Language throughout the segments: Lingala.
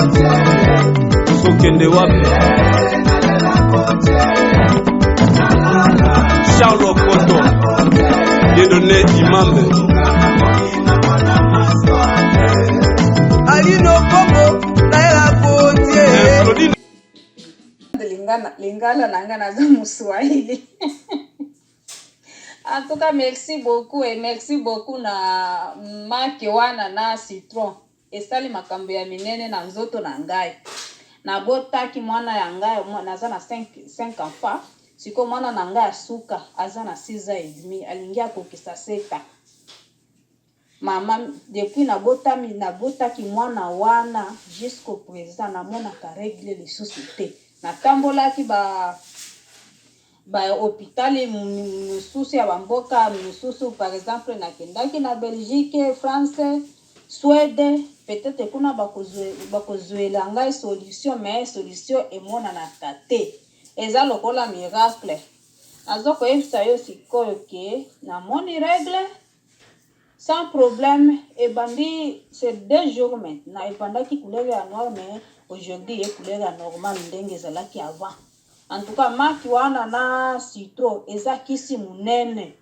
Ozokende wapi? Charles Okoto, Dieudonné Imambe. Alino Bongo, Naila Gauthier. Claudine Lingala, lingala na nga naza moswahili. En tout cas, merci beaucoup et merci beaucoup na maki wana na citron. Esali makambo ya minene na nzoto na ngai. Nabotaki mwana ya ngai, naza na 5 enfants. Sikoyo mwana na ngai ya suka aza na 6 ans et demi, alingi akokisa 7 ans. Mama, depuis nabotami, nabotaki mwana wana jusqu'au présent, namonaka règle lisusu te. Natambolaki ba hôpital mosusu ya bamboka mosusu, par exemple nakendaki na Belgique, France, Suède, peut-être kuna bakozwela ngai solution, mais solution emonanaka te. Eza lokola miracle. Naza koyebisa yo sikoyo ke namoni règle sans problème. Ebandi, c'est 2 jours maintenant. Ebandaki couleur ya noir, mais aujourd'hui ye couleur ya normal ndenge ezalaki avant. En tout cas, maki wana na citron eza kisi monene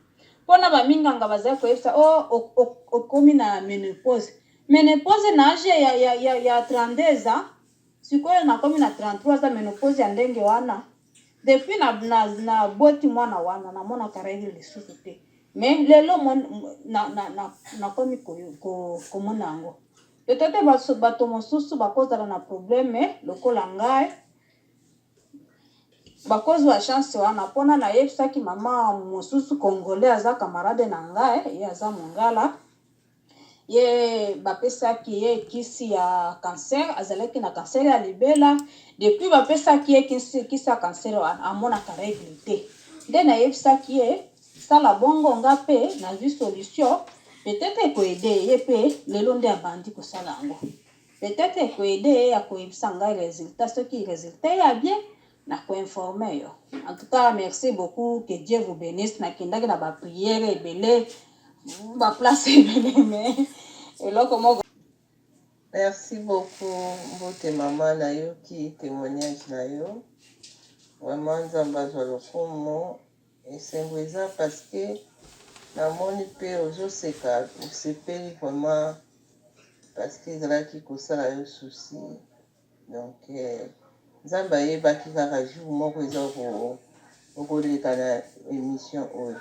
mpona baminganga. Bazali koyebisa o okomi na ménopause, ménopause na âge ya 32 ans. Sikoyo nakomi na 33 ans, ménopause ya ndenge wana. Depuis na boti mwana wana, namonaka règle lisusu te, mais lelo nakomi komona yango. Peut-être bato mosusu bakozala na problème lokola ngai, bakozwa chance wana. Mpona nayebisaki mama mosusu congolais, aza camarade na ngai, ye aza mongala. Ye bapesaki ye kisi ya cancer, azalaki na cancer ya libela. Depuis bapesaki ye kisi ya cancer wana, amonaka règle te. Nde nayebisaki ye: sala bongo, nga mpe nazwi solution, peut-être ekoaider ye. Mpe lelo nde abandi kosala yango, peut-être ekoaider ye. Ya koyebisa ngai résultat, soki résultat ya bien, na koinformer yo. En tout cas, merci beaucoup, que Dieu vous bénisse. Nakendaki na baprière ebele, baplace ebele, mais eloko moko. Merci beaucoup. Mbote mama, nayoki témoignage na yo. Vraiment, Nzambe azwa lokumu. Esengo eza parce que namoni mpe ozoseka, osepeli vraiment parce que ezalaki kosala yo souci. Donc Nzambe ayebaki kaka jour moko eza okoleka na émission oyo.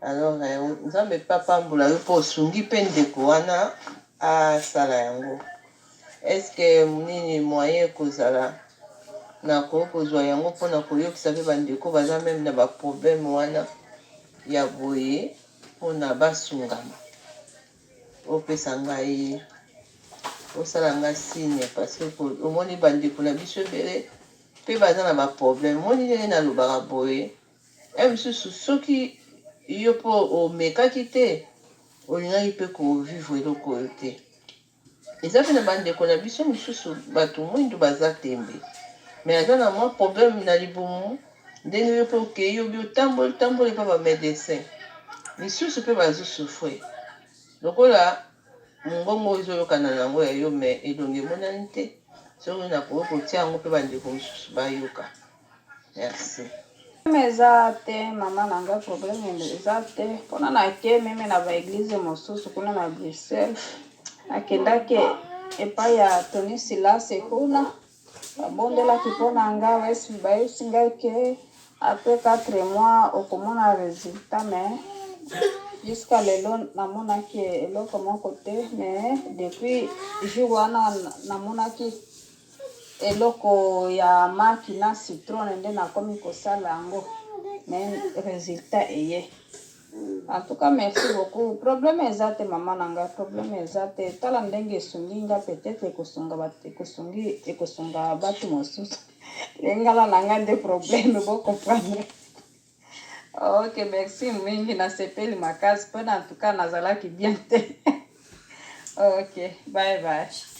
Alors Nzambe mpe apambola yo mpo osungi mpe ndeko wana asala yango. Est-ce nini moyen ekozala nakoki kozwa yango mpona koyokisa mpe bandeko baza même na baproblème wana ya boye, mpona basungama? Opesa ngai, osala nga signe, parce que omoni bandeko na biso ebele mpe baza na baproblème. Omoni ndenge nalobaka boye, e mosusu soki yo mpo omekaki te, olingaki mpe kovivre eloko oyo te. Eza mpe na bandeko na biso mosusu, bato mwindu, baza tembe, mais aza na mwa problème na libumu. Ndenge yo mpe okei, obi otamboli tamboli mpe bamédecin misusu mpe bazosouffrir lokola mongongo oyo ezoyokana nango ya yo, mais elongi emonani te. Soki nakoki kotia yango mpe bandeko mosusu bayoka. Merci. Problème eza te, mama na ngai, problème eza te. Mpona nake même na baéglise mosusu kuna na Bruxelles, nakendaki epai ya Tony Silase kuna, babondelaki mpona nga, bayebisi ngai ke après 4 mois okomona résultat, mais jusqu'à lelo namonaki eloko moko te. Mais depuis jour wana namonaki eloko ya maki na citron, nde nakomi kosala yango, mais résultat eye. En tout cas, merci beaucoup. Problème eza te, mama na ngai, problème eza te. Tala ndenge esungi nga, peut-être ekosunga ekosungi, ekosunga bato mosusu. Lingala na ngai nde problème, bocomprendre. Ok, merci mingi, nasepeli makasi mpona, en tout cas nazalaki bien te. Ok, bye bye.